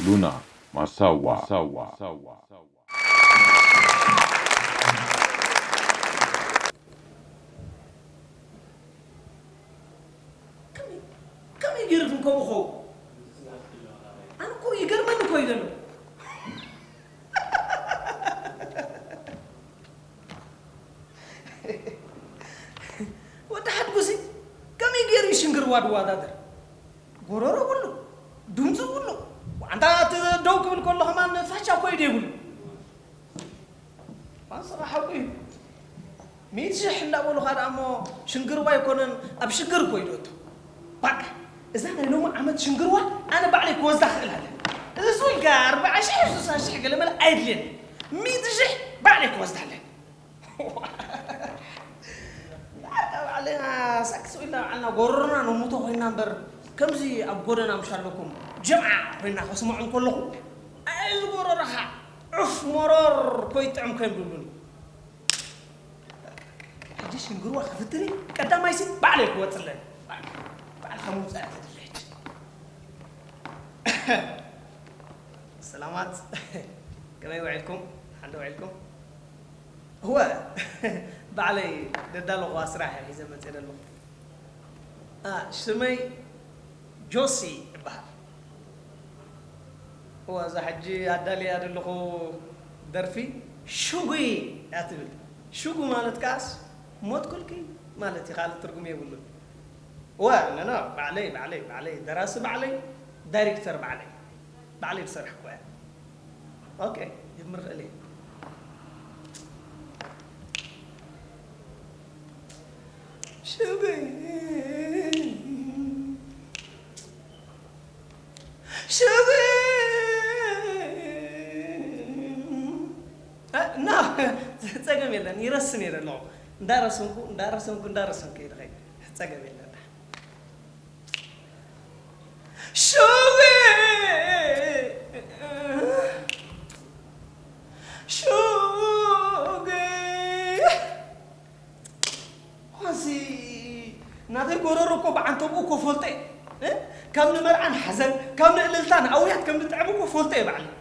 ሉና ማሳዋ። ከመይ፣ ከመይ ገይሩ ግን ከምኡ ኸውን? ኣነ እኮ ይገርመኒ እኮ እዩ ዘሎ። ወዲ ሓድጉሲ ከመይ ገይሩ እዩ ሽንግርዋ ዝወዳደር? ጎረሮ የብሉ፣ ድምፂ የብሉ። ዋንታ እቲ ደው ክብል ከሎ ከማን ፋቻ እኮ እዩ ዘይብሉ። ማንሰኻ ሓቁ እዩ። ሚእቲ ሽሕ እንዳበሉኻ ደኣ እሞ ሽንግርዋ ኣይኮነን፣ ኣብ ሽግር እኮ እዩ ዝእቶ። ባቃ፣ እዛ ናይ ሎሚ ዓመት ሽንግርዋ ኣነ ባዕለይ ክወስዳ ክእል ኣለኒ። እዚ ስቕ ኢልካ ኣርብዓ ሽሕ፣ ስሳ ሽሕ ገለ መለ ኣየድልየኒ። ሚእቲ ሽሕ ባዕለይ ክወስዳ ኣለኒ። ዳርጋ ባዕልና ሰክስ ኢልና ባዕልና ጎረሮና ነሙቶ ኮይና እምበር፣ ከምዚ ኣብ ጎደና ምሽ ኣለኩም ጀምዓ ኮይና ከስምዖም ከለኹ፣ ኣይ እዚ ጎረሮኻ ዑፍ መሮር ኮይጥዕም ከም ዝብሉኒ። ሕጂ ሽንግርዋ ክፍትን እዩ። ቀዳማይሲ ባዕለይ ክወፅለይ። ባዕልኻ ምውፃእ እያ ተድሊ ሕጂ። ሰላማት። ከመይ ውዒልኩም? ሓንደ ውዒልኩም? እወ፣ ባዕለይ ደዳለኹዋ ስራሕ እየ ሒዘ መፅእ ዘለኹ። ኣ፣ ሽመይ ጆሲ እበሃል። እወ፣ እዛ ሕጂ ኣዳልያ ዘለኹ ደርፊ ሽጉ እያ ትብል። ሽጉ ማለት ከኣስ ሞትኩልኪ ማለት እዩ፣ ካልእ ትርጉም የብሉን። እወ፣ ኖ፣ ኖ፣ ባዕለይ፣ ባዕለይ፣ ባዕለይ፣ ደራሲ ባዕለይ፣ ዳይሬክተር ባዕለይ። ባዕለይ ዝሰርሕ እኮ እያ። ኦኬ፣ ጅምር ክእል እየ። ሽጉ፣ ሽጉ። እ፣ ና፣ ጸገም የለን፣ ይረስን እየ ዘለኹ። እንዳረሰንኩ፣ እንዳረሰንኩ፣ እንዳረሰንኩ እየ ዝኸይድ። ጸገም የለን። ሽጉ፣ ሽጉ። ኳሲ ናተይ ጎረሮ እኮ ብዓንተብኡ እኮ ፈልጦ እየ። እ? ካብ ንመርዓ ንሓዘን፣ ካብ ንእልልታ ንኣውያት ከም ዝጥዕም እኮ ፈልጦ እየ ባዕለይ።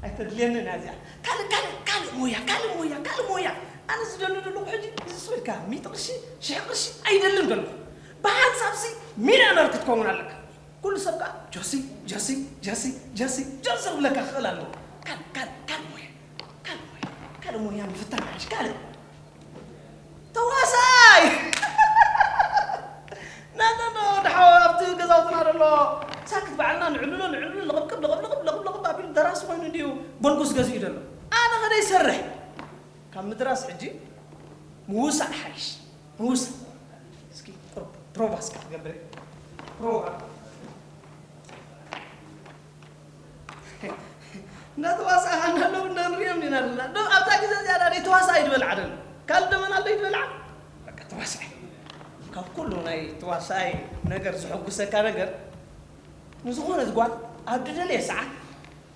ኣይተድልየንን እያ እዚኣ። ካልእ፣ ካልእ፣ ካልእ ሞያ፣ ካልእ ሞያ፣ ካልእ ሞያ። ኣነ ዝደሊ ዘለኹ ሕጂ፣ እዚ ስቕ ኢልካ ሚእቲ ቅርሺ፣ ሽሕ ቅርሺ ኣይደልን ዘለኹ። ብሓንሳብሲ ሚልዮነር ክትከውን ኣለካ። ኩሉ ሰብ ከኣ ጆሲ፣ ጆሲ፣ ጆሲ፣ ጆሲ፣ ጆሲ ክብለካ ክኽእል ኣለዎ። ካልእ፣ ካልእ፣ ካልእ ሞያ፣ ካልእ ሞያ፣ ካልእ ሞያ ንፍተን ሕጂ፣ ካልእ። ተዋሳኣይ! ና፣ ና፣ ና፣ ወዲ ሓወይ፣ ኣብቲ ገዛውትና ዘሎ ሳክት ባዕልና ንዕልሎ፣ ንዕልሎ፣ ለቕብቅብ፣ ለቕብልቕብ፣ ለቕብልቕብ ኣቢሉ ደራሲ ኮይኑ እንድዩ በንጉስ ገዚኡ ዘሎ። ኣነ ኸደ ይሰርሕ። ካብ ምድራስ ሕጂ ምውሳእ ሓይሽ። ምውሳእ። እስኪ ፕሮ-፣ ፕሮቫ እስኪ ክትገብር። ፕሮቫ። እንዳተዋሳእኻ እናለዉ እንዳንሪኦም ኢና ዘለና። ዶ ኣብዛ ግዜ እዚኣ ዳ ተዋሳኣይ ዝበልዓ ደሎ? ካልእ ደመና ኣሎ ይበልዓ? በቃ ተዋሳኣይ። ካብ ኩሉ ናይ ተዋሳኣይ ነገር ዘሐጉሰካ ነገር፣ ንዝኾነት ጓል ኣብ ድደለየ ሰዓት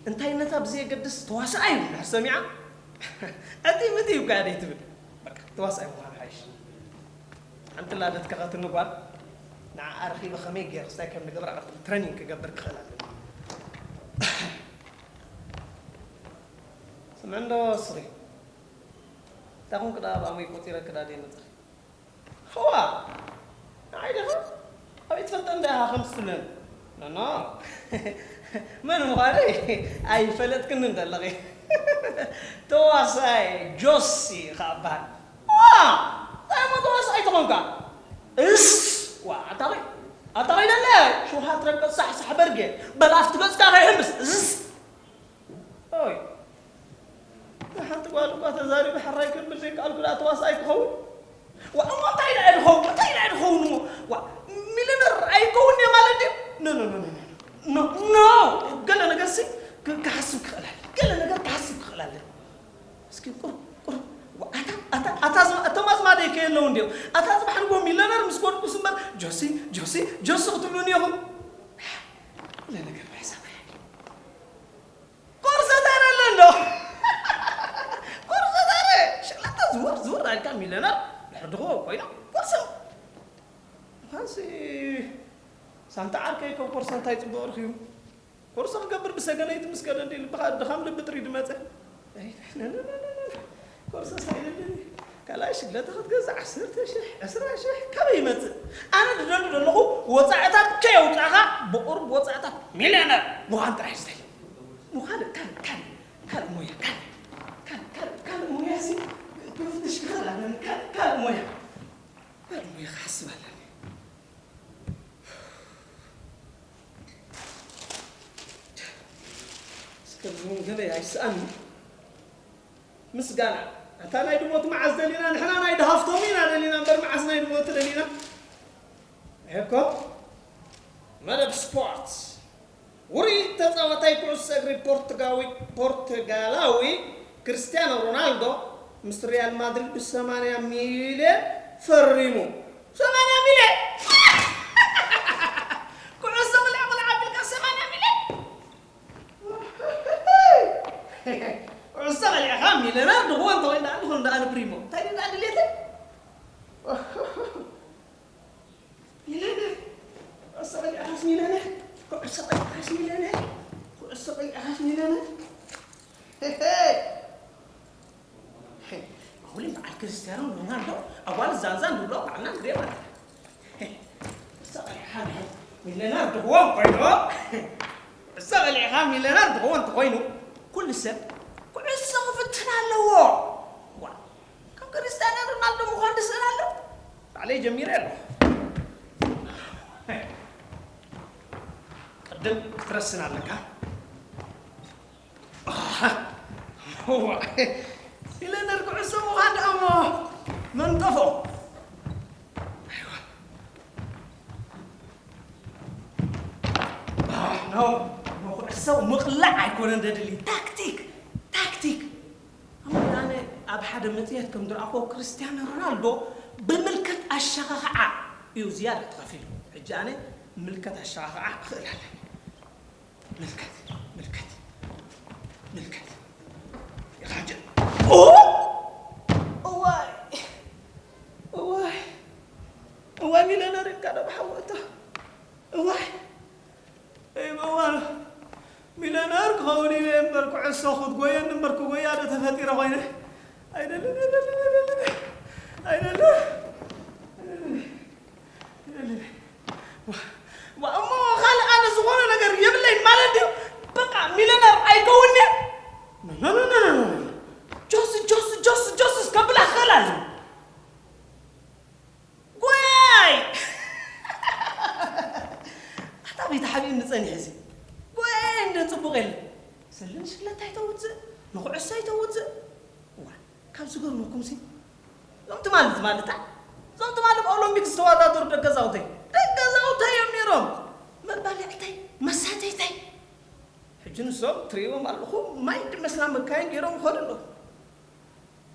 እንታይነታ ብዘየገድስ ተዋሳኣይ እዩ እንድሕር ሰሚዓ፣ ዕጥይ ምጥይ እኳ እያ ደይትብል። በቃ ተዋሳኣይ ምዃን ሓይሽ። ሓንቲ ላደት ከኸትኒ ጓል፣ ንዓኣ ረኺበ ከመይ ገይረ ክስታይ ከም ንገብራ ቀጥል ትረኒንግ ክገብር ክኽእል ኣለኒ። ስምዒ እንዶ ስኺ። እንታይ ኮንክ ደኣ ብኣመይ ቆጺረ ክዳ ደይ መጻኺ? ኸዋ፣ ንዓይ ዲኻ? ኣበይ ትፈልጠ እንዳ ኢኻ ከምዚ ትብለኒ? ኖ፣ ኖ። መን ምዃነይ ኣይፈለጥክንን ዘለኺ። ተዋሳይ ጆሲ ኢኻ እበሃል። ዋ! እንታይ እሞ ተዋሳኣይ ተኾንካ? እስ! ዋ፣ ኣታ ኸይ-፣ ኣታ ኸይደለ፣ ሽውሃት ረገጽ ሳሕ ሳሕ በርጌ። በል ኣብቲ ገጽካ ከይሕምስ። እስ! ኦይ፣ ንሓንቲ ጓል እኳ ተዛሪበ ሕራይ ከብል ዘይከኣልኩ ደኣ ተዋሳኣይ ክኸውን? ዋ፣ እሞ እንታይ ደኣ ድኸውን? እንታይ ደኣ ድኸውን እሞ? ዋ፣ ሚልዮነር ኣይከውን እየ ማለት ድዩ? ኖ፣ ኖ፣ ኖ፣ ኖ። ኖ፣ ኖ። ገለ ነገርሲ ክ-፣ ክሓስብ ክኽእል ኣለኒ። ገለ ነገር ክሓስብ ክኽእል ኣለኒ። እስኪ ቁሩብ፣ ቁሩብ። ዋ፣ ኣታ፣ ኣታ፣ ኣታ፣ ኣቶም ኣዝማደይ ከየለዉ እንድዮም። ኣታ፣ ጽባሕ ንግሆ ሚልዮነር ምስ ኮንኩስ እምበር፣ ጆሲ፣ ጆሲ፣ ጆሲ ክትብሉኒ ኢኹም። ገለ ነገር ምሕሳብ ኣየ። ኮርሰ ታረ ኣሎ እንዶ። ኮርሰ ታረ። ሸለተ ዝውር ዝውር ኣልካ ሚልዮነር ድሕር ድኾ ኮይኖም ኮርሰ። ኣንሲ ሳንታ ዓርከይ፣ ከም ኮርሳ እንታይ ጽቡቕ ርኽዩ? ኮርሳ ክገብር ብሰገነይቲ ምስ ከደ እንዲ ልብኻ ድኻም ልቢ ጥሪ ድመጸ። ኮርሳ ሳይለኒ ካልኣይ ሽግለታ ክትገዝእ ዓሰርተ ሽሕ፣ ዕስራ ሽሕ ካበይ ይመጽእ? ኣነ ድደሊ ዘለኹ ወጻዕታት ከየውጻኻ ብቑሩብ ወጻዕታት ሚልዮነር ምዃን ጥራሕ እዩ ዝደሊ። ካልእ ካልእ ካልእ ካልእ ሞያ ካልእ ካልእ ካልእ ካልእ ሞያ ሲ ክፍትሽ ክኽእል ኣለኒ። ካልእ ካልእ ሞያ ካልእ ሞያ ክሓስብ ኣለኒ። እስከ ዝውን ገለ ኣይስኣን። ምስጋና ኣታ ናይ ድሞት መዓስ ደሊና? ንሕና ናይ ድሃፍቶም ኢና ደሊና እምበር መዓስ ናይ ድሞት ደሊና? እኮ መደብ ስፖርት። ውሩይ ተጻዋታይ ኩዕሶ እግሪ ፖርቱጋዊ ፖርቱጋላዊ ክርስቲያኖ ሮናልዶ ምስ ሪያል ማድሪድ ብ ሰማንያ ሚልዮን ፈሪሙ። ሰማንያ ሚልዮን! ኩዕሶ ክልዕቕ ንዓቢ ኢልካ ሰማንያ ሚልዮን! ኩዕሶ በሊዕኻ ሚልዮነር ድኽወ እንተኾይኑ ደኣ ድኹን ደኣ ንፕሪሞ። እንታይ ድዩ ደኣ ድሌተይ? ሚልዮነር። ኩዕሶ በሊዕኻስ ሚልዮነር። ኩዕሶ በሊዕኻስ ሚልዮነር። ኩዕሶ በሊዕኻስ ሚልዮነር። ሄሄ። ማውሊን በዓል ክርስቲያኖ ሮናልዶ ኣዋል ዛንዛን ድብሎ ባዕልና ንሪኦ ኣለና። ኩዕሶ በሊዕኻ ሚልዮነር ድኽዎ እንኮይኑ፣ ኩዕሶ በሊዕኻ ሚልዮነር ድኽዎ እንተኾይኑ፣ ኩሉ ሰብ ኩዕሶ ክፍትን ኣለዎ። ዋ፣ ከም ክርስቲያኖ ሮናልዶ ምዃን ድስእል ኣሎ? ባዕለይ ጀሚረ ኣለኹ። ቅድም ክትረስን ኣለካ። ዋ፣ ኢለ ነር ኩዕሶ ምዃን ደኣ እሞ መንጠፎ። ኣይዋ። ኖ፣ ኖ፣ ኩዕሶ ምቕላዕ ኣይኮነን ደድሊ። ታክቲክ፣ ታክቲክ። እሞ ኣነ ኣብ ሓደ መጽሔት ከም ዝረኣኹዎ ክርስቲያኖ ሮናልዶ ብምልከት ኣሸኻኽዓ እዩ ዝያዳ ተኸፊሉ። ሕጂ ኣነ ምልከት ኣሸኻኽዓ ክኽእል ኣለኒ። ምልከት፣ ምልከት፣ ምልከት። ኢኻ ጀ-፣ ኦ! እዋይ! እዋይ! እዋይ ሚለነር ኢልካ ዶ ብሓወታ? እዋይ! እይ መዋል! ሚለነር ክኸውን ኢለ እምበር ኩዕሶ ክትጎየኒ እምበር ክጎያ ዶ ተፈጢረ ኮይነ? ኣይደልን፣ ኣይደልን፣ ኣይደልን፣ ኣይደልን። ኣይደልን። ዋ፣ ዋ፣ እሞ ካልእ ኣነ ዝኾነ ነገር የብለይን ማለት ድዩ? በቃ ሚልዮነር ኣይከውን'የ? ኖ፣ ኖ፣ ኖ፣ ኖ፣ ኖ፣ ኖ። ጆስ፣ ጆስ፣ ጆስ፣ ጆስስ ከብላ ክኽእል ኣለኒ። ጎያይ! ኣታ ቤት ሓቢእኒ ጸኒሐ እዚ። ጎያይ እንደ ጽቡቕ የለን። ሰልም ሽክለታ ኣይተውጽእ፣ ንኹዕሶ ኣይተውጽእ። እዋ፣ ካብ ዝገርመኩምሲ፣ እዞም ትማሊ፣ ትማሊ፣ እታ፣ እዞም ትማሊ ኣብ ኦሎምፒክ ዝተወዳደሩ ደገዛውተይ፣ ደገዛውተይ እዮም ነይሮም። መባልዕተይ፣ መሳተይተይ። ሕጂ ንሶም ትርእይዎም ኣለኹም፣ ማይ ድመስላ መካይን ገይሮም ይኸዱ ኣለዉ።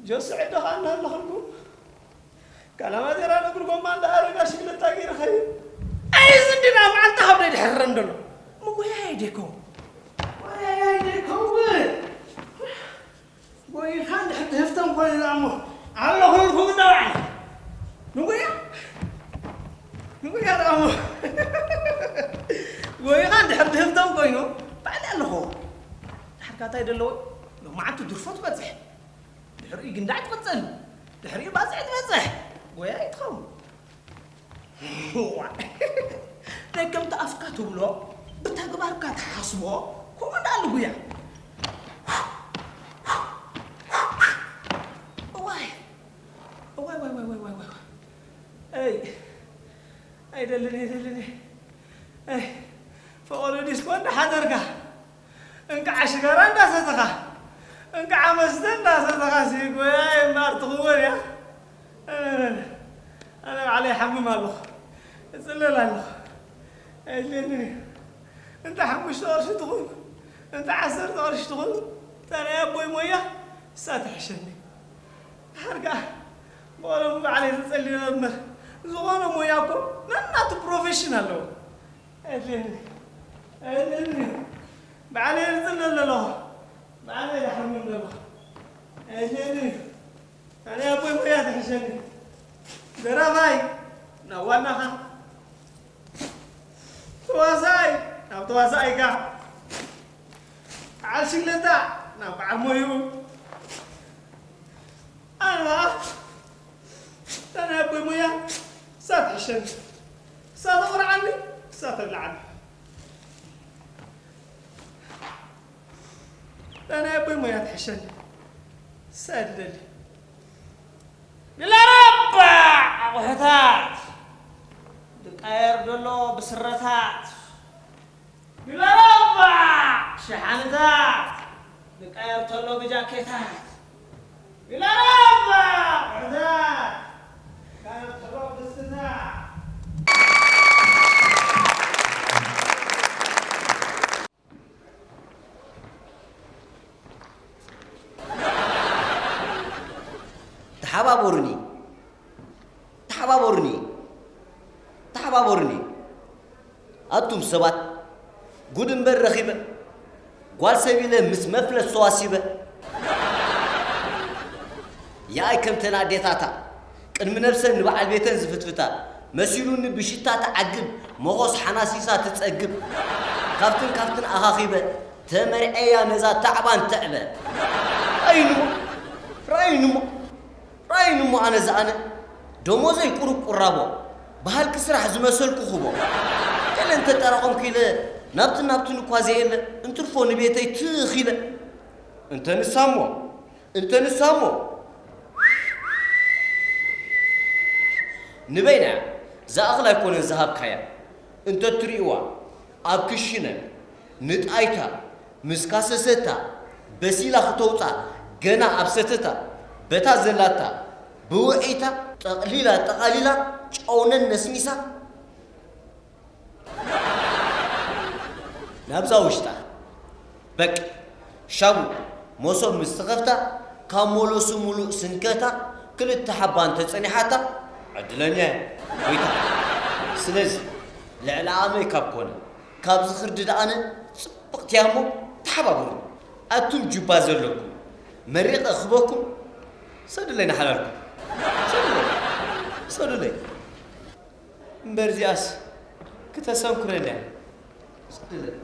ጆሲ ዕዶ ኸኣ እናሃለኹልኩም፣ ካላማቴራ ንእግሪ ጎማ እንዳኣረጋ ሽግለታ ገይሩ ኸይድ። ኣይ፣ እዚ እንዲና መዓልቲ ካብ ደይ ድሕረን ደሎ። መጎያይ ደይከውን። መጎያይ ደይከውን። ጎይኻ እንድሕር ትህፍተም ኮይኑ ደኣ እሞ ኣለኹ ኢልኩም እንዳ በዓል። ንጉያ? ንጉያ ደኣ እሞ። ጎይኻ እንድሕር ትህፍተም ኮይኑ ባዕለ ኣለኹ። ድሓርካ እንታይ ደለዎ? ሎማዓንቲ ድርፎ ትበጽሕ። ድሕሪኡ ግንዳዕ ትቕጽል። ድሕሪኡ ባጽዕ ትበጽሕ። ጎያ ኣይትኸውን። እዋይ። ደይ ከምቲ ኣፍካ ትብሎ፣ ብተግባርካ ትሓስቦ፣ ከምኡ እንዳኣሉ ጉያ። እዋይ። እዋይ፣ ዋይ፣ ዋይ፣ ዋይ፣ ዋይ፣ ዋይ። ኣይ። ኣይደልን፣ ኣይደልን። ኣይ። ፈቐዶ ዲስኮ እንዳሓደርካ። እንቃዕ ሽጋራ እንዳሰተኻ፣ እንቃዕ መስተ እንዳሰተኻ ሲ ጎያይ እምበር ትኽወል እያ። ኣነ ባዕለይ ይሓምም ኣለኹ፣ እጽለል ኣለኹ። ኣየድልየንን እዩ። እንተ ሓሙሽተ ቅርሺ ትኹን፣ እንተ ዓሰርተ ቅርሺ ትኹን፣ እታ ናይ ኣቦይ ሞያ እሳ ትሕሸኒ። ድሓር ከኣ ብቐለሙ ባዕለይ ተጸልዮ እምበር፣ ዝኾነ ሞያ እኮ ነናቱ ፕሮፌሽን ኣለዎ። ኣየድልየንን እዩ። ኣየድልየንን እዩ። ባዕለይ እጽለል ኣለኹ። ባዕለይ ይሓምም ዘለኹ። ኣየድልየንን እዩ። ኣነ ኣቦይ ሞያ ትሕሸኒ። ደራፋይ ናብ ዋናኻ፣ ተዋሳኣይ ናብ ተዋሳኣይ ኢኻ። በዓል ሽግለታ ናብ በዓል ሞይኡ። ኣነ ኸዓ እታ ናይ ኣቦይ ሞያ እሳ ትሕሸኒ፣ እሳ ተቑርዓኒ፣ እሳ ተብልዓኒ። እታ ናይ ኣቦይ ሞያ ትሕሸኒ፣ እሳ እያ ትደሊ። ንላረባ ኣቑሑታት ዝቃየር ዘሎ ብስረታት፣ ንላረባ ሸሓንታት ዝቃየር ተሎ ብጃኬታት፣ ንላረባ ኣቑሑታት ዝቃየር ተሎ ብስታት። ተሓባበሩኒ፣ ተሓባበሩኒ፣ ተሓባበሩኒ። ኣቱም ሰባት፣ ጉድ እምበር ረኺበ፣ ጓል ሰብ ኢለ ምስ መፍለስ ተዋሲበ። ያኣይ ከምተን ኣዴታታ፣ ቅድሚ ነብሰን ንበዓል ቤተን ዝፍትፍታ፣ መሲሉኒ ብሽታ ትዓግብ፣ መኾስ ሓናሲሳ ትጸግብ። ካብትን ካብትን ኣኻኺበ፣ ተመርዐያ ነዛ ታዕባን ተዕበ። ራእይንሞ፣ ራእይንሞ፣ ራእይንሞ ኣነ ዝኣነ፣ ደሞዘይ ቁሩብ ቁራቦ፣ በሃልኪ ስራሕ ዝመሰልኩ ክቦ። ገለ እንተጠራቖምኩ ኢለ፣ ናብትን ናብትን እኳ ዘየለ፣ እንትርፎ ንቤተይ ትኽ ኢለ። እንተ ንሳሞ፣ እንተ ንሳሞ፣ ንበይና ዝኣኽል ኣይኮነን ዝሃብካያ። እንተ ትርእይዋ፣ ኣብ ክሽነ ንጣይታ ምስ ካሰሰታ፣ በሲላ ክተውጻ ገና ኣብ ሰተታ፣ በታ ዘላታ ብውዒታ ጠቕሊላ ጠቓሊላ፣ ጨውነን ነስኒሳ፣ ናብዛ ውሽጣ በቃ ሻቡ መሶብ ምስ ተኸፍታ፣ ካብ መለሱ ሙሉእ ስንከታ፣ ክልተ ሓባ እንተጸኒሓታ፣ ዕድለኛ እያ፣ ጎይታ። ስለዚ ልዕሊ ዓቕመይ ካብ ኮነ፣ ካብዚ ክርዲ ደኣነ ጽብቕቲ እያ እሞ፣ ተሓባበሩ። ኣቱም ጁባ ዘለኩም፣ መሪቐ ክበኩም፣ ሰዱለይ ንሓላልኩም። ሰዱለይ። ሰዱለይ። እምበር እዚኣስ ክተሰንኩረኒ እያ። ሰዱለይ።